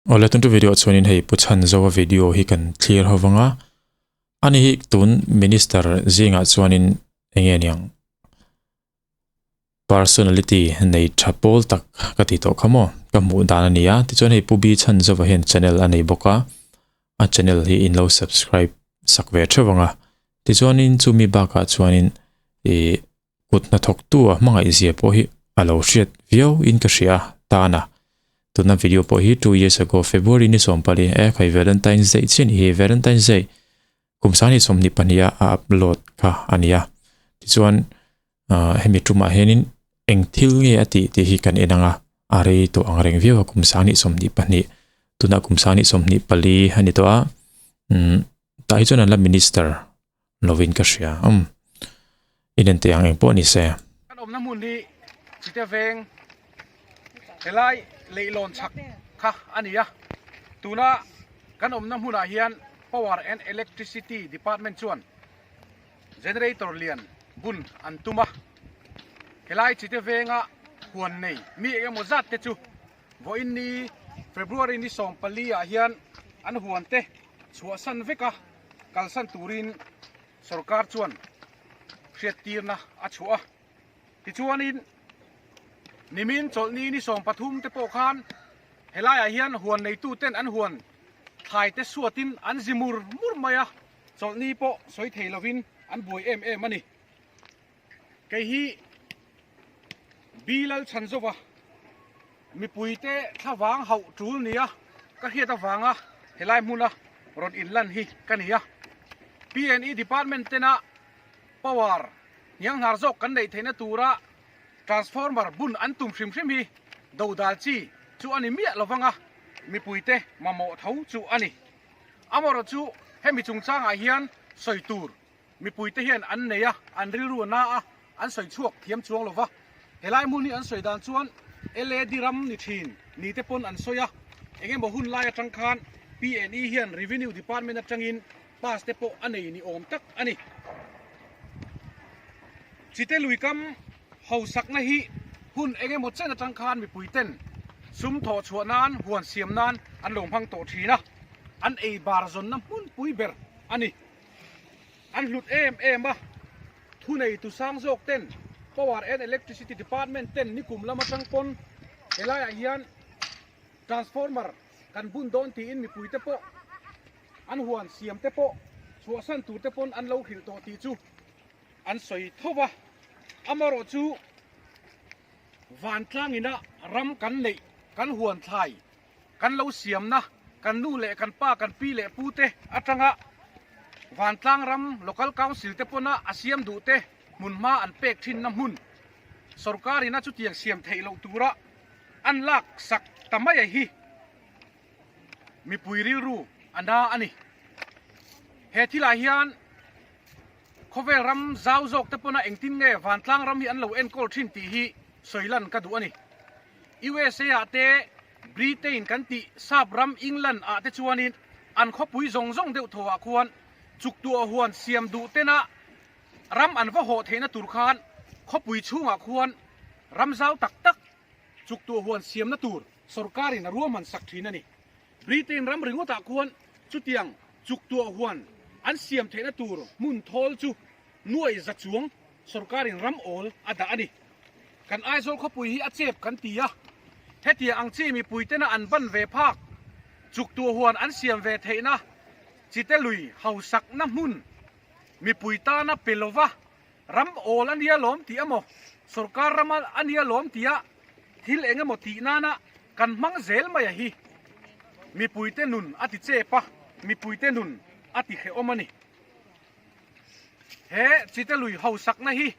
Awle tun tu video chuanin hei Pu Chhanzoa video hi kan thlir ho vanga ani hi tun minister zingah chuanin enge niang personality nei tha pawl tak ka ti tawh kha maw ka hmuh dan a ni a tichuan hei Pu B Chhanzova hian channel a nei bawk a a channel hi in lo subscribe sak ve theuh ang a tichuanin chumi bakah chuanin ih Kut hnathawktu a hmangaih zia pawh hi a lo hriat viau in ka hria a, tan a. Tuna video pawh hi two years ago February ni 14 e khai Valentine's Day chian hi Valentine's Day kum sani 22 a a upload kha a ni a. Tichuan hemi tumah hianin eng thil nge a tih tih hi kan en ang a, a rei tawh ang reng viau a kum sani 22 tunah kum sani 24 a ni tawh a, tah hi chuan an la minister lovin ka hria umm inen teh ang eng pawh ni se. Kan awmna hmun hi Chite veng helai leihlawn chhak kha a ni a, tuna kan awmna hmunah hian Power and Electricity Department chuan generator lian bun an tum a, helai Chite venga huan nei mi eng emaw zat te chu vawiin ni February ni 14 ah hian an huan te chhuahsan vek a. Kalsan turin sorkar chuan hriattirna a chhuah a. Tichuanin nimin chawlhni ni 13 te pawh khan helaiah hian huan neituten an huan thlai te suatin an zi mur mur mai a, chawlhni pawh sawi thei lovin an buai em em a ni. Kei hi Bilal Chhanzova Mipuite thlavang hauh tul nia ka hriat avanga helai hmuna rawn inlan hi ka ni a. PNE Department tena power hnianghnar zawk kan neih theihna tura transformer bun an tum hrim hrim hi dodal chi chu a ni miah lovanga mipuite mamawh tho chu a ni. Amaherawhchu hemi chungchangah hian sawi tur Mipuite hian an nei a, an rilru a na a, an sawi chhuak thiam chuang lo va. Helai hmun hi an sawi dan chuan LAD ram ni thin ni te pawn an sawi a, eng emaw hun lai atang khan PNE hian Revenue Department atangin pass te pawh a nei ni awm tak a ni. Chite luikam hausakna hi hun eng emaw chen atang khan mipuiten sum thawh chhuah nan, huan siam nan an lo hmang tawh thin a, an ei bar zawnna hmunpui ber a ni. An hlut em em a, thuneitu sang zawk ten Power and Electricity Department ten nikum lam atang pawn helaiah hian transformer kan bun dawn tiin mipuite pawh an huan siam te pawh chhuahsan tur te pawn an lo hrilh tawh tih chu an sawi tho va. Amaherawhchu vantlang ina ram kan neih kan huan thlai Kan lo siamna, kan nu leh kan pa, kan pi leh pu te atanga Vantlang ram Local Council te pawna a siam duh te hmunhma an pek thinna hmun sorkarin a chutiang siam theih loh tura an lak sak ta mai a hi mipui rilru a na a ni. He thilah hian khawvel ram zau zawk te pawna engtin nge Vantlang ram hi an lo enkawl thin tih hi sawi lan ka duh a ni. USA ah te Britain kan tih sap ram England ah te chuanin an khawpui zawng zawng deuh tho ah khuan chuktuah huan siam duh tena ram an va hawh theihna tur khan khawpui chhungah khuan ram zau tak tak chuktuah huan siamna tur sorkarin a ruahman sak thin a ni. Britain ram ringawt ah khuan chutiang chuktuah huan an siam theihna tur hmun thawl chu nuai za chuang sorkarin ram awl a dah a ni. Kan Aizawl khawpui hi a chep kan ti a, hetiang ang chi mipui tena an ban ve phak, chuktuah huan an siam ve theihna chite lui hausakna hmun mipui tana pe lova ram awl a nia lawm tih emaw, sorkar ram a nia lawm tia thil eng emaw tih nana kan hmang zel mai a hi mipuite nun a ti chep a, mipuite nun a ti hrehawm a ni. He chite lui hausakna hi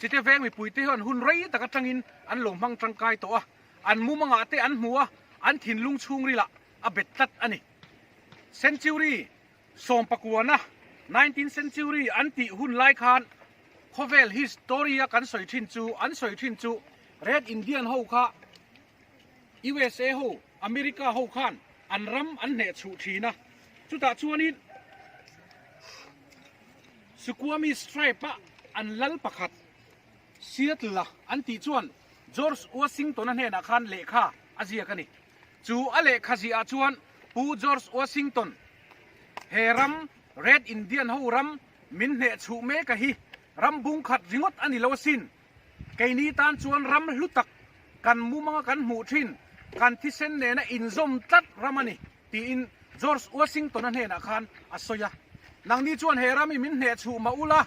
Chite veng mipuite hian hun rei tak atangin an lo hmang tangkai tawh a, an mumangah te an hmu a, an thinlung chhungrilah a bet tlat a ni. Century sawmpakuana, nineteenth century, an tih hun lai khan khawvel history a kan sawi thin chu an sawi thin chu Red Indian ho kha USA ho, America ho khan an ram an hneh chhuh thin a, chutah chuanin Suquamish tribe a an lal pakhat Seattle a an tih chuan George Washington-a hnenah khan lehkha a ziak a ni. Chu a lehkha ziah chuan Pu George Washington, he ram Red Indian ho ram min hneh chhuh mek a hi ram bung khat ringawt a ni lo asin. Keini tan chuan ram hlu tak kan mumanga kan hmuh thin, kan thisen nena inzawm tlat ram a ni, tiin George Washington-a hnenah khan a sawi a. Nangni chuan he ram hi min hneh chhuh mah ula,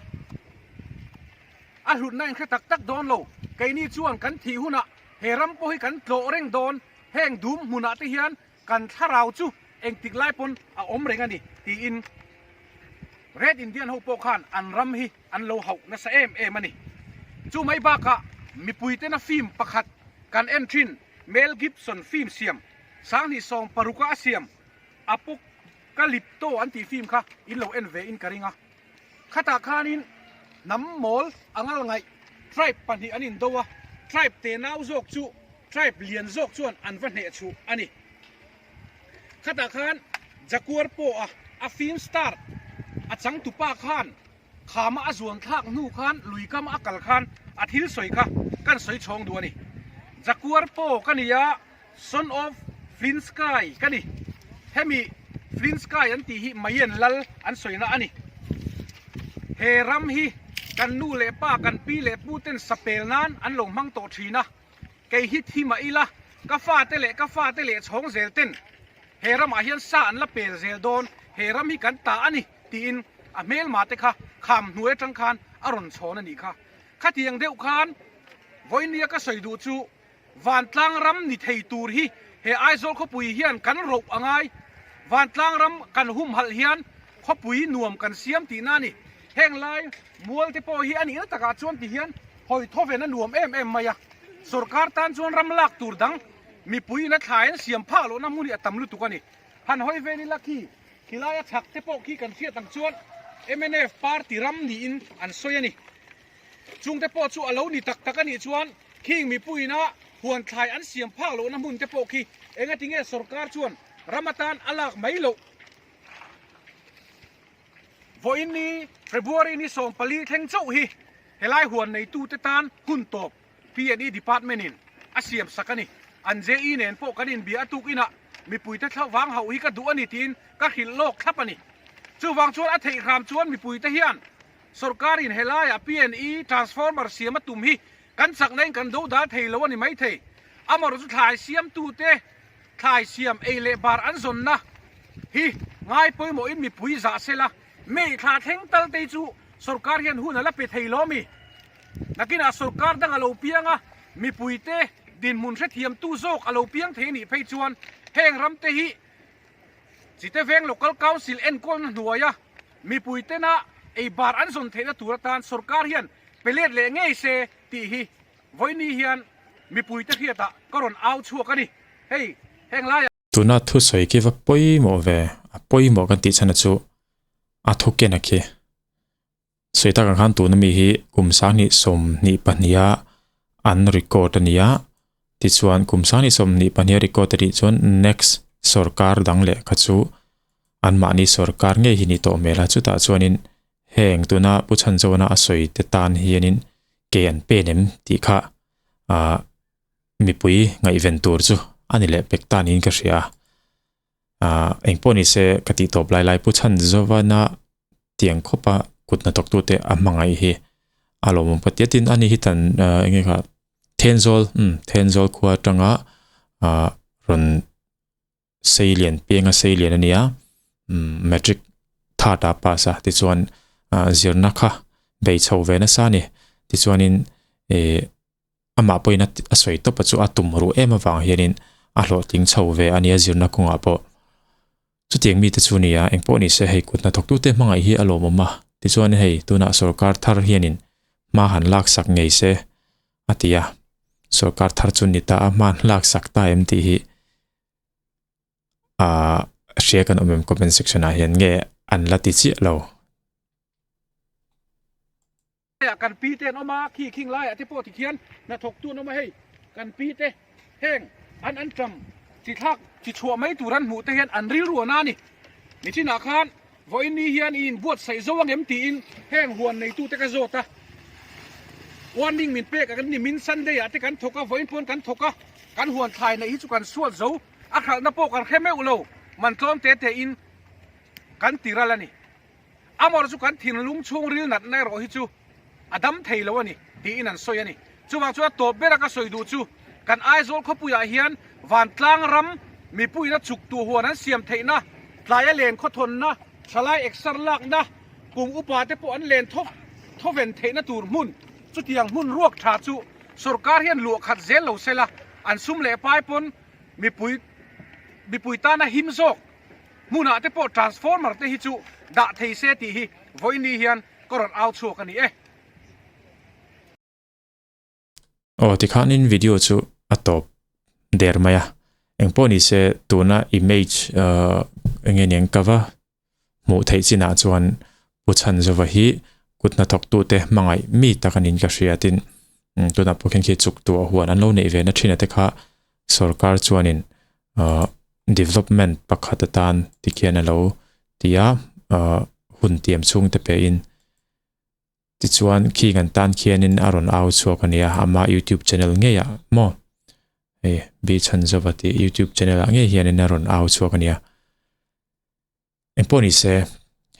a hlutna in hre tak tak dawn lo. Keini chuan kan thih hunah he ram pawh hi kan tlawh reng dawn, heng dum hmunah te hian kan thlarau chu engtik lai pawn a awm reng a ni, tiin Red Indian ho pawh khan an ram hi an lo hauh nasa em em a ni. Chu mai bakah mipui tena film pakhat kan en thin Mel Gibson film siam 2016 a a siam Apocalypto an tih film kha in lo en ve in ka ring a. Khatah khanin hnam mawl a ngal ngaih tribe pahnih an indo a, tribe tenau zawk chu tribe lian zawk chuan an va hneh chhuh a ni. Khatah khan Jaguar pawha a film star a changtupa khan khama a zuan thlak hnu khan lui kama a kal khan a thil sawi kha kan sawi chhawng duh a ni. Jaguar paw ka ni a, Son of Flint Sky ka ni. Hemi Flint Sky an tih hi Mayan lal an sawina a ni. He ram hi kan nu leh pa, kan pi leh pu ten sapel nan an lo hmang tawh thin a. Kei hi thi mah ila, ka fate leh ka fate leh chhawng zel ten he ramah hian sa an la pel zel dawn, he ram hi kan ta a ni tiin a hmelma te kha kham hnuai atang khan a rawn chhawn a nih kha. Khatiang deuh khan vawinia ka sawi duh chu Vantlang ram ni thei tur hi he Aizawl khawpui hian kan roh a ngai. Vantlang ram kan humhalh hian khawpui nuam kan siam tihna a ni. Heng lai mual te pawh hi a nihna takah chuan ti hian hawi thawven a nuam em em mai a. Sorkar tan chuan ram lak tur dang mipui ina thlai an siam phah lohna hmun hi a tam lutuk a ni. Han hawi vel ila khi khilaia chhak te pawh khi kan hriat ang chuan mnf party ram niin an sawi a ni. Chungte pawh chu a lo ni tak tak a nih chuan Khing mipuiina huan thlai an siam phak lohna hmun te pawh khi engatinge sorkar chuan ram atan a lak mai loh? Vawiin ni February ni 14 thleng chauh hi helai huan neitute tan hun tawp P&E Department in a siam sak a ni. An JE nen pawh kan inbia a tuk inah mipuite thla vang hauh hi ka duh a ni tiin ka hrilh lawk thlap a ni. Chuvang chuan a theih hram chuan mipuite hian Sorkarin helaiah P&E transformer siam a tum hi kan chakna in kan do dal thei lo a ni maithei. Amaherawh chu thlai siamtute thlai siam ei leh bar an zawnna hi ngai pawimawhin mipui zah sela May thla thleng tal te chu sorkar hian hun a la pe thei lo mi. Nakinah sorkar dang a lo piang a, mipuite dinhmun hrethiamtu zawk a lo piang thei a nih phei chuan heng ramte hi Chite Veng Local Council enkawlna hnuaia mipui tena ei bar an zawn theihna tur atan sorkar hian pe let leh ngei se tih hi vawiini hian mipuite hriatah ka rawn au chhuak a ni. Hei heng laiah. Tuna thusawi khi va pawimawh ve, a pawimawh kan tih chhan a chu a thu ken a khi. Sawi takah khan tuna mi hi kum 2022 a an record a ni a, tichuan kum 2022 a record a nih chuan next sorkar dang leh kha chu anmahni sorkar ngei hi ni tawh hmel a, chutah chuanin heng tuna Pu Chhanzawna a sawi te tan hianin ke an pen em tih kha ah mipui ngaihven tur chu a ni leh pek ta niin ka hria a. Ah engpawh ni se ka tih tawp lai lai Pu Chhanzawna tiang khawpa kut hnathawktute a hmangaih hi a lawmawm ka ti a tin ani hi tan eng nge kha Thenzawl umm Thenzawl khua atanga ah rawn sei lian pianga sei lian a nia umm matric third a pass a tichuan ah zirna kha bei chho ve nasa a ni tichuanin ih amah pawhin a sawi tawp a chu a tum ruh em avang hianin a hlawhtling chho ve a nia zirna kawngah pawh. Chutiang mite chu nia engpawh ni se hei kut hnathawktute hmangaih hi a lawmawm a, tichuan hei tunah sorkar thar hianin hma han laksak ngei se a ti a, sorkar thar chu ni ta a hma an laksak ta em tih hi aah hria kan awm em comment section ah hian nge an la ti chiah lo. Ah kan pi te an awm a, khi khing laiah te pawh tikhian hnathawktu an awm a hei kan pi te heng an an ṭam chi thlak chi chhuah mai tur an hmuh te hian an rilru a na a ni. Nichinah khan vawiin ni hian i inbuatsaih zo ang em tiin heng huan neitute ka zawt a, warning min pek ang ni min Sunday ah te kan thawk a, vawiin pawn kan thawk a, kan huan thlai neih hi chu kan suat zo. A hralhna pawh kan hre meuh lo, man tlawm te te in kan ti ral a ni. Amaherawhchu chu kan thinlung chhungril natna erawh hi chu a dam thei lo a ni tiin an sawi a ni. Chuvang chuan a tawp bera ka sawi duh chu kan Aizawl khawpuiah hian vantlang ram mipuiin a chuk tu huan an siam theihna, tlaia len khawthawnna, thalai eksar lakna, kum upa te pawh an len thaw thawven theihna tur hmun, chutiang hmun ruak tha chu sorkar hian luah khat zel lo sela an sum leh pai pawn mipui mipui tana him zawk hmunah te pawh transformer te hi chu dah thei se tih hi vawiin hian ka rawn au chhuak a ni e. Aw tikhanin video chu a tawp der mai a, engpawh ni se tuna image uh enge niang ka va hmuh theih chinah chuan Pu Chhanzova hi kut hnathawktute hmangaih mi tak a niin ka hria tin tunah pawh khian khi chuk tuah huan an lo neih ve na thin a te kha sorkar chuanin uh development pakhat atan tikhian a lo ti a uh hun tiam chhungte pehin Tichuan khi kan tan khianin a rawn au chhuak a nia, ama youtube channel ngeiah maw hei B Chhanzova tih youtube channel ah ngei hianin a rawn au chhuak a nia. Engpawh ni se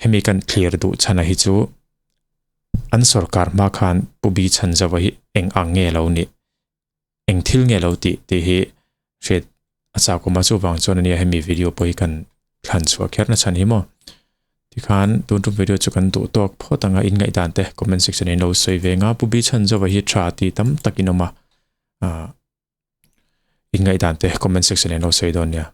hemi kan thlir duh chhana hi chu an sorkar hma khan Pu B Chhanzova hi eng ang nge lo nih eng thil nge lo tih tih hi hriat a chak awm a chuvang chuan ania hemi video pawh hi kan thlan chhuah kher na chhan hi maw tikhan tun tum video chu kan duh tawk phawt anga in ngaihdan te comment section in lo sawi ve nga pu bi chhan zova hi tha ti tam tak in awm a ah in ngaihdan te comment section in lo sawi dawn nia.